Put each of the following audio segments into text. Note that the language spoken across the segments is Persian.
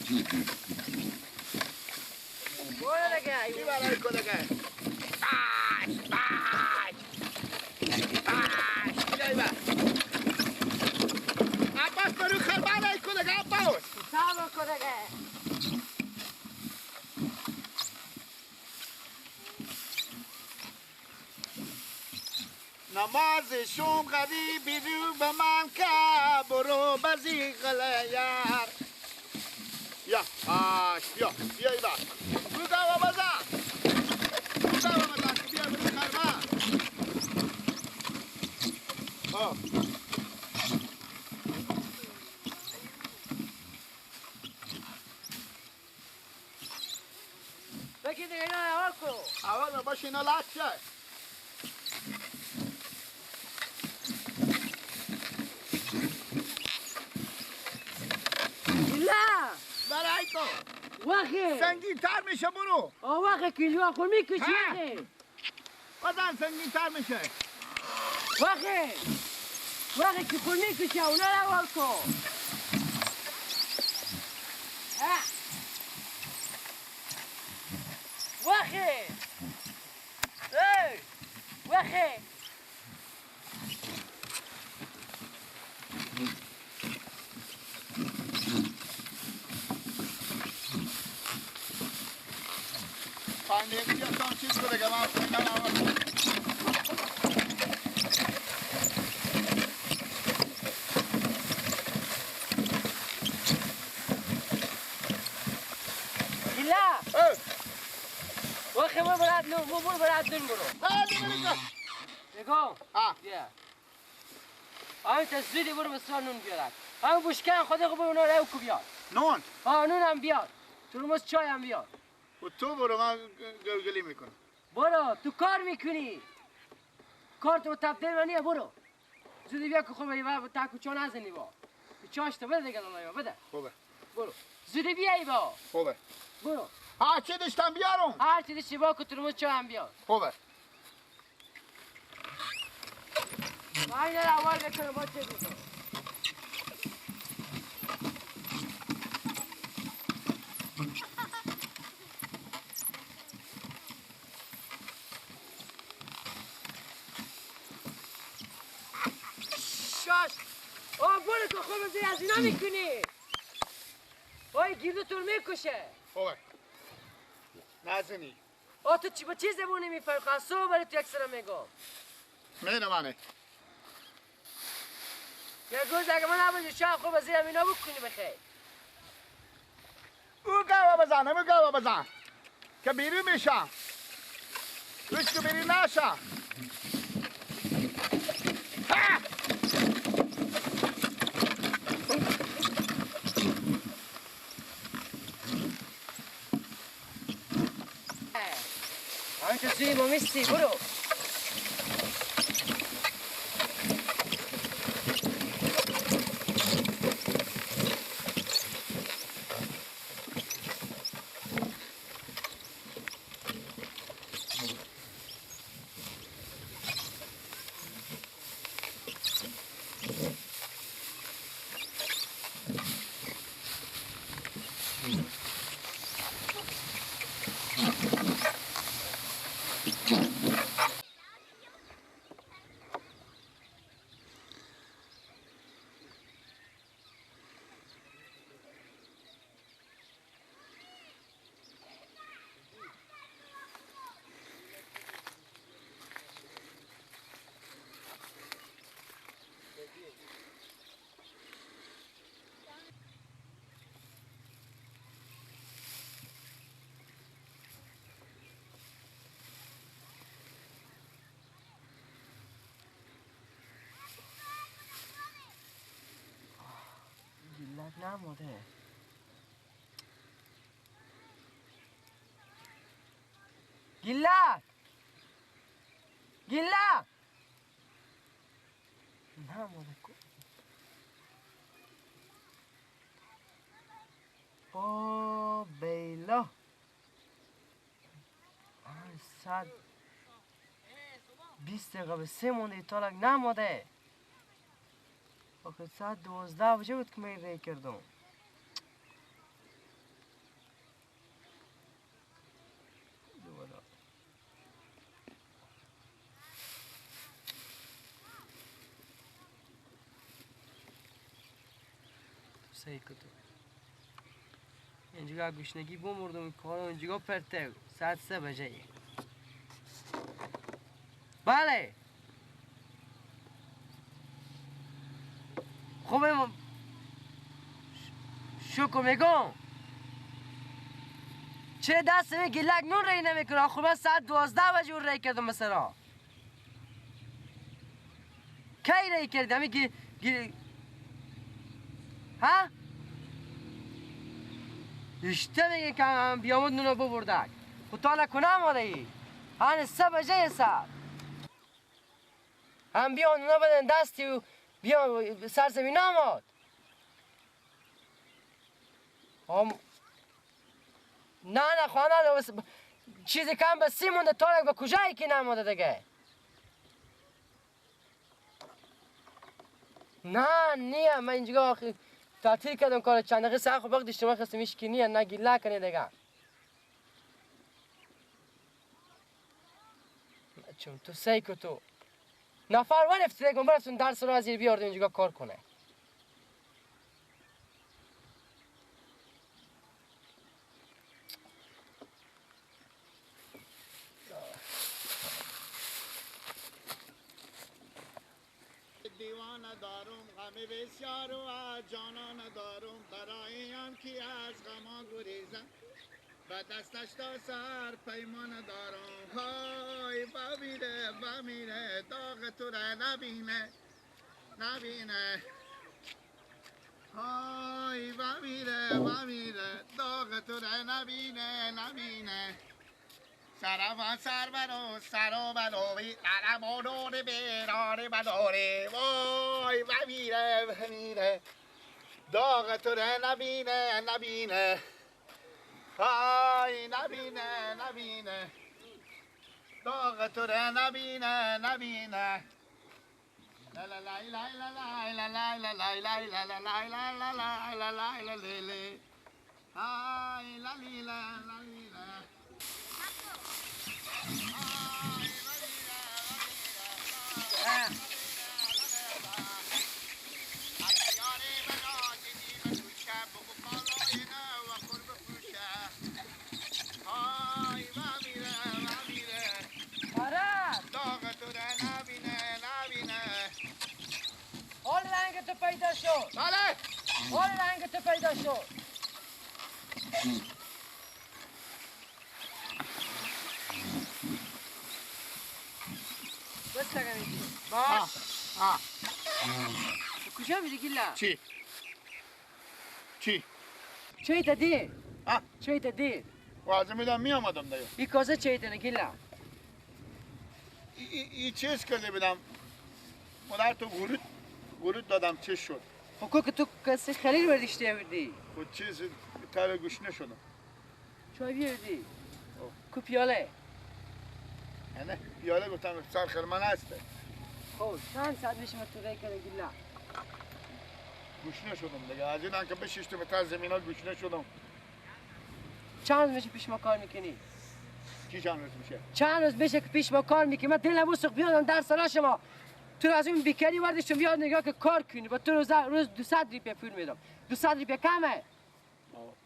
برو دیگه. کی برای کدگه؟ باش باش باش بیای با عباس برو خربانه کدگه عباس. صبر کدگه. نماز شوم غریبی رو به من که برو بزی غلیار. یا آش بیا بیا ای با بگو بزن بگو بزن بیا برو خربان. آه بگی دیگه اینا اول کو اول باش اینا لات شد. لا برای تو واخی سنگین تر میشه برو. آه واخی کیلو خور میکشی. بزن سنگین تر میشه. واخی واخی که خور میکشه اونا رو اول کن. واخی ای واخی پنج بیا تا چیز کنه که من فکرم لا واخی برو برات نون برو برات نون برو. نگاه بیا آن تا زودی برو بسیار نون بیارد. آن بوشکن خود برو اونا رو کو بیار. نون؟ آه نون هم بیار. ترمز چای هم بیار. و تو برو من گلگلی میکنم. برو تو کار میکنی. کار تو تبدیل منیه برو. زودی بیا که خوبه یه تاکو چا نزنی با. چاش تو بده دیگه لالای بده. خوبه. برو. زودی بیای با. خوبه. برو. هر چی داشتم بیارم. هر چی داشتی با که ترمز چای هم بیار. خوبه. من اینا رو اول بکنم با چه میکنم. شاش آه برو که خوب زیر از اینا میکنی. آی گیردو تو میکشه. خوبه نزنی. آه تو چی با چه زبونی میفهمی؟ خواهد برای تو یک سره میگم. میره منه یک روز اگه من نبودی شاید خوب زیر اینا بکنی بخیر. او گوه بزن او گوه بزن که بیرون میشم. روش که بیرون نشم. همین تو سوی ما میستی برو. نموده. گیلا گیلا نموده. او بیلا 120 دقیقه به 3 مونده تالک نموده. آخه ساعت 12 بجه بود که من ری کردم. سعی کن تو اینجا گشنگی بمردم کارم اینجا پرته ساعت 3 بجه. بله خوبه شکر میگم چه دست می گلک نون رای نمیکنه. خب من ساعت 12 بجه اون رای کردم مثلا. کی رای کردم می گل ها؟ اشته میگه که هم بیامد نونو ببردک خود تا نکنم آده ای هن 3 بجه ساعت هم بیان نونو بدن دستی و بیان سرزمین آمد هم نه نه خانه چیزی کم به 30 مونده تارک به کجایی که نماده دیگه. نه نیه من اینجا آخی تعطیل کردم کار چند دقیقه سر خب وقت اجتماع خستم هیچ کی نیه نه گیله کنی دیگه. چون تو سعی کن تو نفر ورفت دیگه برفتون درس رو از بیاردم اینجا کار کنه. دیوانه دارم غم بسیار و از جانان دارم برای آن که از غما گریزم و دستش تا سر پیمان دارم. های بمیره بمیره داغ تو را نبینه نبینه. های بمیره بمیره داغ تو را نبینه نبینه. سرما سر برو سرو برو سرمونو بیرانه بداره. وای بمیره بمیره داغ تو را نبینه نبینه. های نبینه نبینه داغ تو را نبینه نبینه. لا لا لا لا لا لا لا لا لا لا لا لا لا لا لا لا لا لا لا. های لا لا لا لا. حال رنگ تو پیدا شد. بله حال رنگ تو پیدا شد. بس باش. کجا میری گیلا؟ چی؟ چی؟ چی دادی؟ چی دادی؟ واسه میدم میامدم دیگه. این کاسه چی دادی گیلا؟ ای چیز کرده بدم. مادر تو غلط دادم چه شد؟ خب که تو کسی خلیل برداشتی آوردی. خب چیز تر گوش نشدم. چای بیاوردی؟ کو پیاله؟ نه پیاله گفتم سر خرمن هسته. خب چند ساعت میشه تو رای کرده گیلا؟ گوش نشدم دیگه. از این که بشیشتم تا زمینا گوش نشدم. چند میشه پیش ما کار میکنی؟ چی چند روز میشه؟ چند روز میشه که پیش ما کار میکنی؟ من دلم وسخ بیادم در سرا شما. تو از اون بیکاری وردشتم بیاد نگاه که کار کنی. با تو روز 200 ریپیه پول میدم. 200 ریپیه کمه.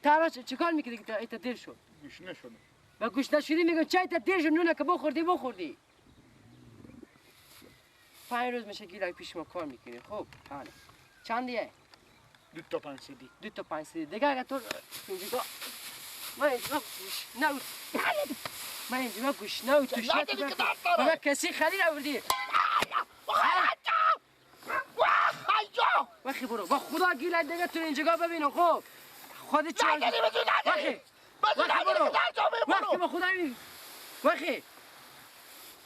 ترا چه کار میکنی که ایت دیر شد؟ گوش نشدم. و گوش نشدی میگم چه ایت دیر شد نونه که بخوردی بخوردی. 5 روز میشه گیلک پیش ما کار میکنی. خب بله. چندیه؟ 2 تا 500. 2 تا 500. دیگه اگه تو اینجا من اینجا گوش نه من اینجا گوش نه تو شد. بابا کسی خرید آوردی. وخی برو با خدا گیلک دیگه تو اینجا ببینم. خب خودت چه وخی وخی برو وخی با خدا وخی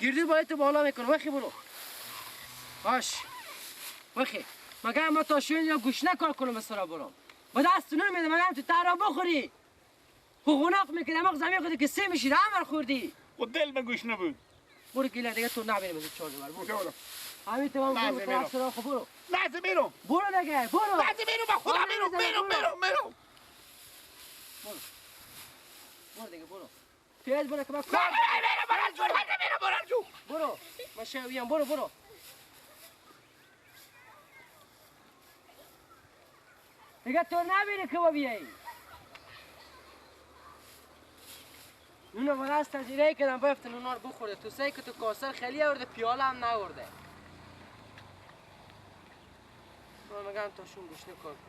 گردی باید تو بالا میکنه. وخی برو باش وخی مگر ما تا شو اینجا گوش نکار کنم مثلا برم با دست نمیده مگر تو ترا بخوری خوناق میکنه اما زمین خودی که سه میشید همه خوردی. خود دل من گوش نبود. برو گیله دیگه تو نبینیم از 4 بر برو. همین تمام برو تو خب برو. لحظه میرم. برو دیگه برو. لحظه میرم با خدا میرم میرم میرم میرم. برو. برو دیگه برو. تیز برو که من کار میرم برو جو میرم برو جو. برو. من شویم برو برو. دیگه تو نبینی که بیایی. نونو با دست تجیره کردم بفت نونا رو بخورده. تو سعی که تو کاسر خیلی آورده پیاله هم نورده. من میگم تاشون گوشنه کار کن.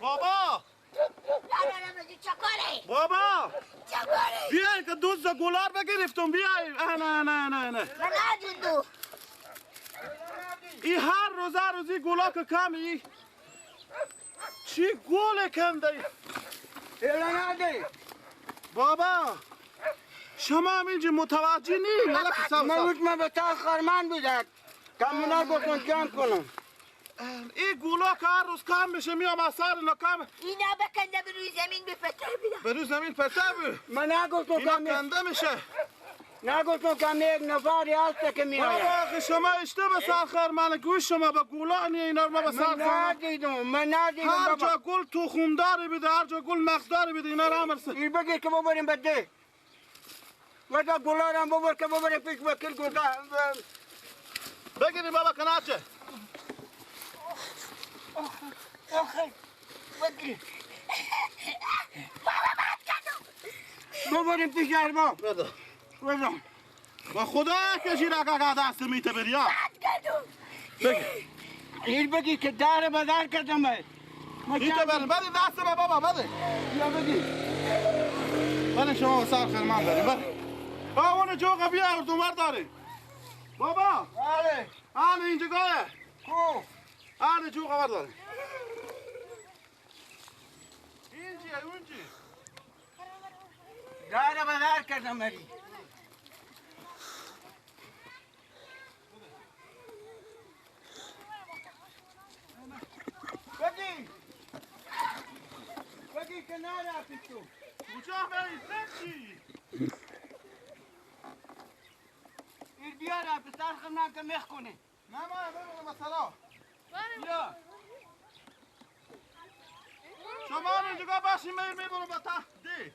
بابا بابا بیای که دوز گلار بگرفتم بیای. نه نه نه نه ای هر روز هر روزی گلا که کمی چی گل کم داری؟ بابا شما هم اینجا متوجه نی؟ من به تا خرمان بودم کمونا گفتم کم کنم. این گولا که هر روز کم میشه میام از سر اینا کم. اینا بکنده به روی زمین به پتر بیدم. به روی زمین پتر بی. من نگفتم کم اینا کنده میشه. نگفتم کم یک نفری هست که میآید. بابا آخه شما اشته به سر خرمن گوش شما با گولا نیه اینا رو ما به سر خرمن. من ندیدم من ندیدم. هر جا گل تخمداری بیده هر جا گل مغزداری بیده اینا رو هم این بگیر که ببریم بده. ودا گلا رو هم ببر که ببریم پیش وکیل گوزا. بگیریم بابا کناچه. آخه بگیر بابا بد کردم. ببریم پیش ارباب. بده بده با خدا کشی رکا دست میته بری ها. بد کردم. بگیر این بگیر که در بدر کردم. میته بری بده دست ما بابا بده. یا بگیر بله شما سر خرمان داریم. بله اون جوقه بیا اردومر داری بابا. بله آن اینجا گاهه کو آن جوقه برداری اینجا اونجا داره بدر کردم بری. بگی بگی که نرفتی تو کجا بری بگی ایر بیاره به سر خرمان که مخ کنه. نه ما ببرم مثلا بیا شما اینجا باشیم میبرم به تا دی.